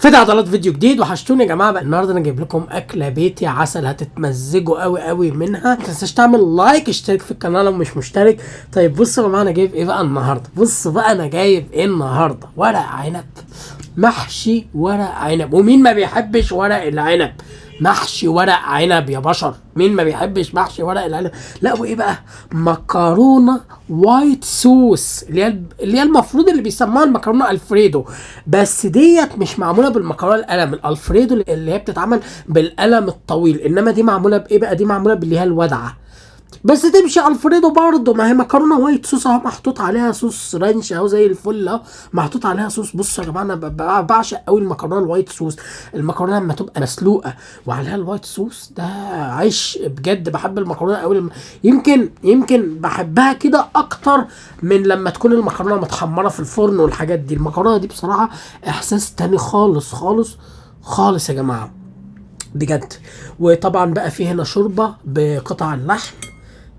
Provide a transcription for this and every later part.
فدا عضلات فيديو جديد. وحشتوني يا جماعة. بقى النهارده انا جايب لكم اكله بيتي عسل هتتمزجوا قوي قوي منها. ما تنساش تعمل like، اشترك في القناة لو مش مشترك. طيب بصوا يا جماعة انا جايب ايه بقى النهارده. بصوا بقى انا جايب ايه النهارده. ورق عنب محشي، ورق عنب. ومين ما بيحبش ورق العنب؟ محشي ورق عنب يا بشر، مين ما بيحبش محشي ورق العنب؟ لا وايه بقى؟ مكرونه white sauce اللي هي المفروض اللي بيسموها المكرونه الفريدو، بس ديت مش معمولة بالمكرونه القلم الالفريدو اللي هي بتتعمل بالقلم الطويل، انما دي معمولة بايه بقى؟ دي معمولة باللي هي الودعه، بس تمشي الفريدو برضه. ما هي مكرونه white sauce اهو، محطوط عليها صوص ranch اهو زي الفل اهو، محطوط عليها صوص. بصوا يا جماعة انا بعشق قوي المكرونه ال white sauce. المكرونه لما تبقى مسلوقة وعليها ال white sauce ده عيش بجد. بحب المكرونه قوي، يمكن بحبها كده اكتر من لما تكون المكرونه متحمره في الفرن والحاجات دي. المكرونه دي بصراحة احساس تاني خالص خالص خالص يا جماعة بجد. وطبعا بقى في هنا شوربة بقطع اللحم،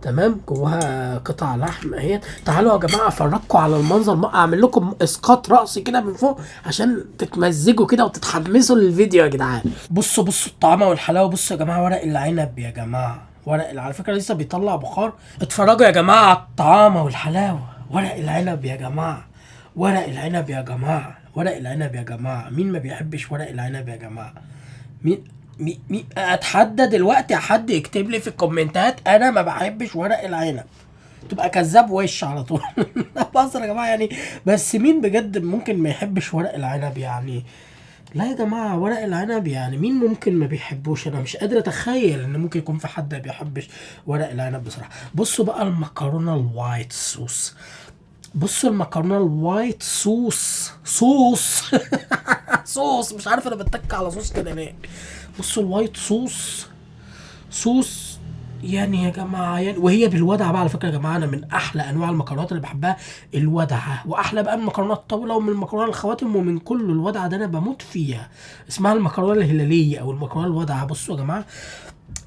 تمام، جواها قطع لحم اهي. تعالوا يا جماعة افرجكم على المنظر، اعمل لكم اسقاط رأس كده من فوق عشان تتمزجوا كده وتتحمسوا للفيديو يا جدعان. بصوا الطعمه والحلاوه. بصوا يا جماعة ورق العنب يا جماعة، ورق على فكرة لسه بيطلع بخار. اتفرجوا يا جماعة على الطعامه والحلاوه. ورق العنب يا جماعة، ورق العنب يا جماعة، ورق العنب يا جماعة. مين ما بيحبش ورق العنب يا جماعة؟ مين مي اتحدى دلوقتي حد يكتب لي في الكومنتات انا ما بحبش ورق العنب، تبقى كذاب وش على طول. بهزر يا جماعة يعني، بس مين بجد ممكن ما يحبش ورق العنب يعني؟ لا يا جماعة ورق العنب يعني مين ممكن ما بيحبوش؟ انا مش قادر اتخيل ان ممكن يكون في حد ما بيحبش ورق العنب بصراحة. بصوا بقى المكرونه ال white sauce، بصوا المكرونه ال white sauce صوص صوص، مش عارف انا بتك على صوص كده ليه. بصوا ال white sauce صوص يعني يا جماعة يعني، وهي بالودعه بقى. على فكرة يا جماعة انا من احلى انواع المكرونات اللي بحبها الودعه، واحلى بقى من المكرونات الطاولة ومن المكرونه الخواتم ومن كل الودعه ده انا بموت فيها، اسمها المكرونه الهلالية او المكرونه الودعه. بصوا يا جماعة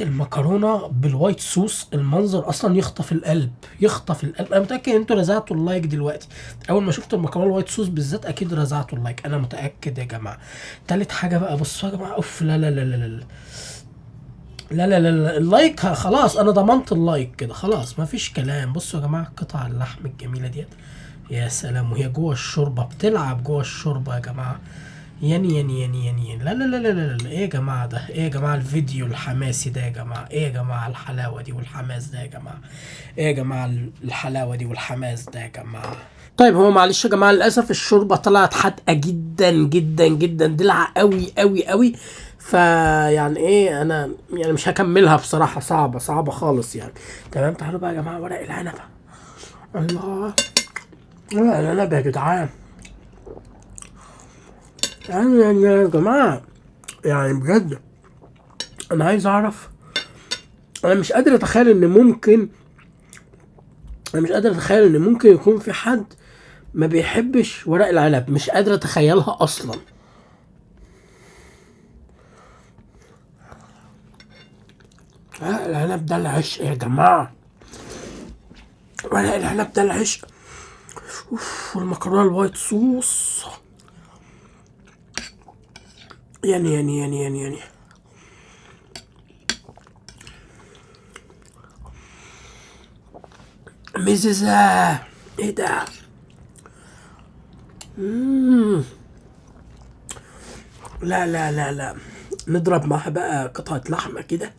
المكرونه بال white sauce، المنظر اصلا يخطف القلب، يخطف القلب. انا متاكد ان انتوا رزعتوا ال like دلوقتي اول ما شفتوا المكرونه ال white sauce بالذات، اكيد رزعتوا ال like، انا متاكد يا جماعة. تالت حاجة بقى، بصوا يا جماعة، اوف، لا لا لا لا لا لا لا لا، ال like خلاص انا ضمنت ال like كده خلاص مفيش كلام. بصوا يا جماعة قطع اللحم الجميلة ديت، يا سلام، وهي جوه الشوربة بتلعب جوه الشوربة يا جماعة. يعني يعني يعني يعني لا لا لا لا لا لا، ايه يا جماعة ده؟ ايه يا جماعة الفيديو الحماسي ده يا جماعة؟ ايه يا جماعة الحلاوة دي والحماس ده يا جماعة؟ ايه يا جماعة الحلاوة دي والحماس ده يا جماعة؟ طيب هو معلش يا جماعة للاسف الشوربة طلعت حادقه جدا جدا جدا، دلعه قوي قوي قوي، فيعني ايه انا يعني مش هكملها بصراحة، صعبة صعبة خالص يعني. تمام، تعالوا بقى يا جماعة ورق العنب. الله، ورق العنب يا جدعان، يعني يا جماعة يعني بجد انا عايز اعرف، انا مش قادر اتخيل ان ممكن، انا مش قادر اتخيل ان ممكن يكون في حد ما بيحبش ورق العنب، مش قادر اتخيلها اصلا. ورق العنب ده العشق يا جماعة، ورق العنب ده العشق. اوف، والمكرونه ال white sauce يعني يعني يعني يعني يعني مززة، ايه ده؟ لا لا لا لا، نضرب معاها بقى قطعة لحمة كده.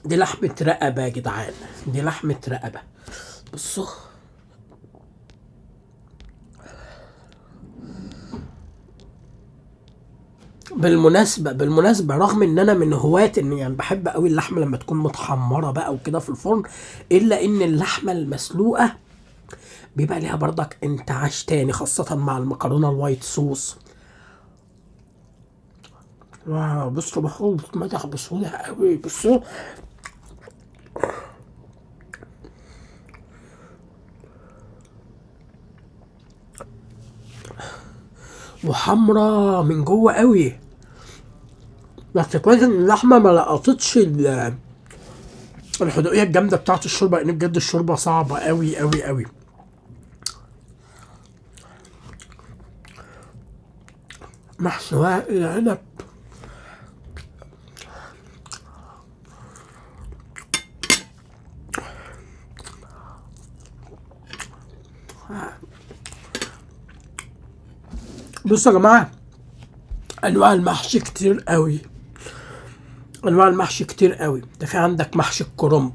دي لحمة رقبة يا جدعان، دي لحمة رقبة. بصوا بالمناسبة رغم ان انا من هواة ان يعني بحب قوي اللحمة لما تكون متحمرة بقى وكده في الفرن، الا ان اللحمة المسلوقة بيبقى ليها برضك انتعاش تاني، خاصة مع المكرونة ال white sauce. wow، بصوا بخوض بتمدح بسهولة قوي. بصوا وحمرة من جوه قوي، بس كويس ان اللحمة ما لقطتش الحدوقيه الجامدة بتاعت الشوربة، لان بجد الشوربة صعبة قوي قوي قوي. محشي ورق العنب. بصوا يا جماعة، انواع المحشي كتير قوي، انواع المحشي كتير قوي. ده في عندك محشي الكرنب،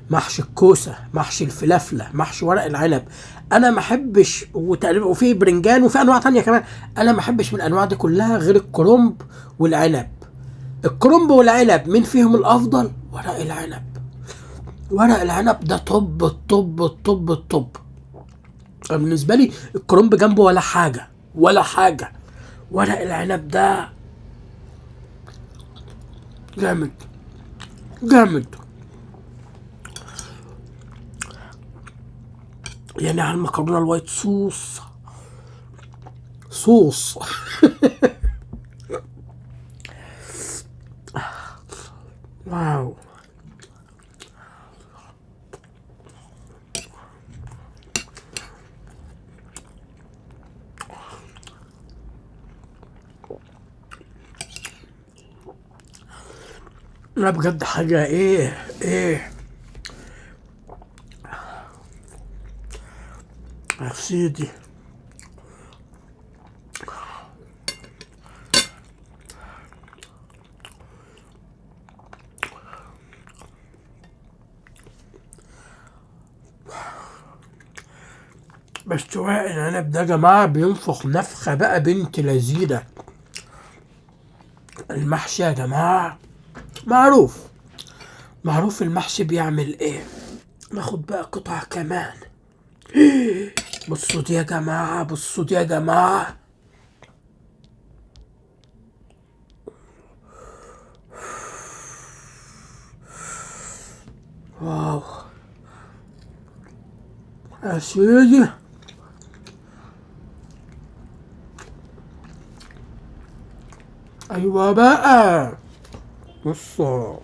محشي الكوسه، محشي الفلافله، محشي ورق العنب. انا ما احبش، وتقريبا وفي برنجان وفي انواع تانية كمان. انا ما احبش من الانواع دي كلها غير الكرنب والعنب. الكرنب والعنب مين فيهم الافضل؟ ورق العنب. ورق العنب ده طب الطب الطب الطب. بالنسبة لي الكرنب جنبه ولا حاجة ولا حاجة. ورق العنب ده جامد جامد يعني. على المكرونه ال white sauce صوص. wow. لا بجد حاجة ايه ايه يا سيدي. بس ورق العنب ده يا جماعة بينفخ نفخة بقى بنت لذيذة. المحشي يا جماعة معروف معروف المحشي بيعمل ايه. ناخد بقى قطعة كمان. بصوا دي يا جماعة، بصوا دي يا جماعة. واو يا سيدي. ايوه بقى، بصوا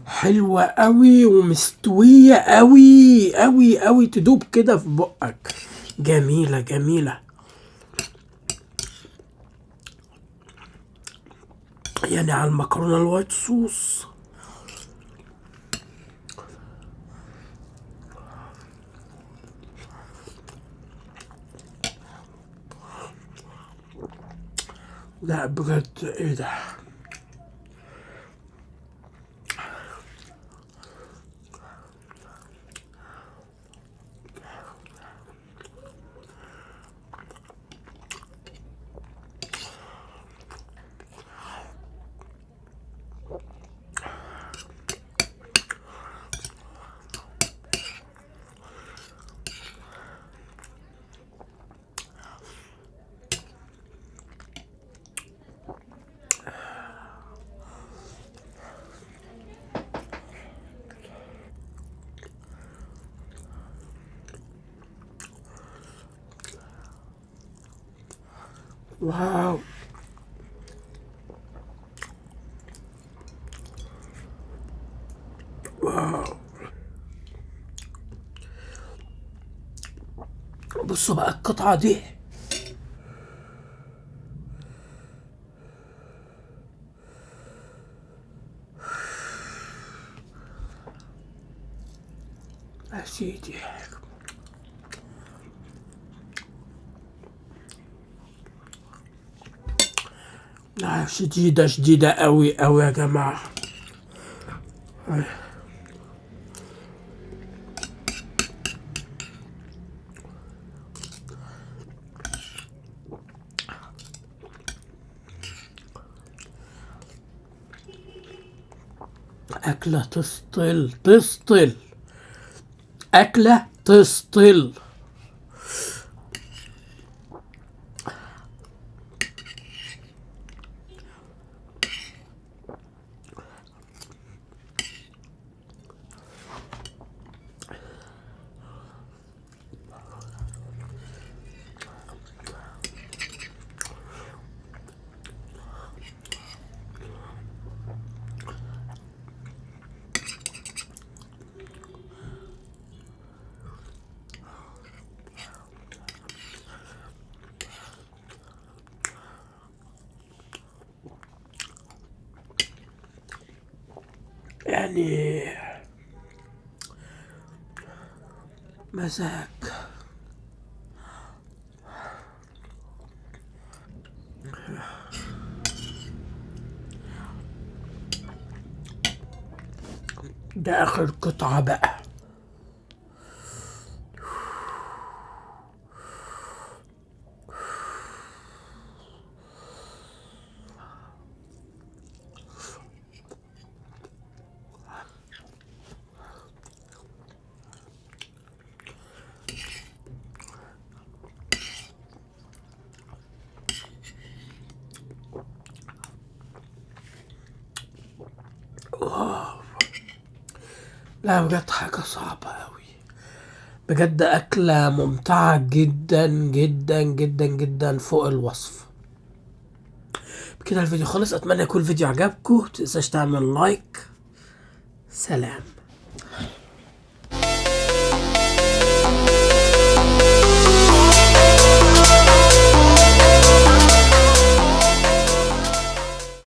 حلوة قوي ومستوية قوي قوي قوي، تدوب كده في بقك. جميلة جميلة يعني. على المكرونة ال white sauce. لا بجد ايه ده. واو واو. بصوا بقى القطعة دي. يا سيدي شديدة شديدة قوي قوي يا جماعة. أكلة تسطل تسطل، أكلة تسطل. يعني مزاج. ده آخر قطعة بقى. لا بجد حاجة صعبة أوي بجد، أكلة ممتعة جدا جدا جدا جدا فوق الوصف. بكده الفيديو خلص، أتمنى يكون الفيديو عجبكم، متنساش تعمل لايك. سلام.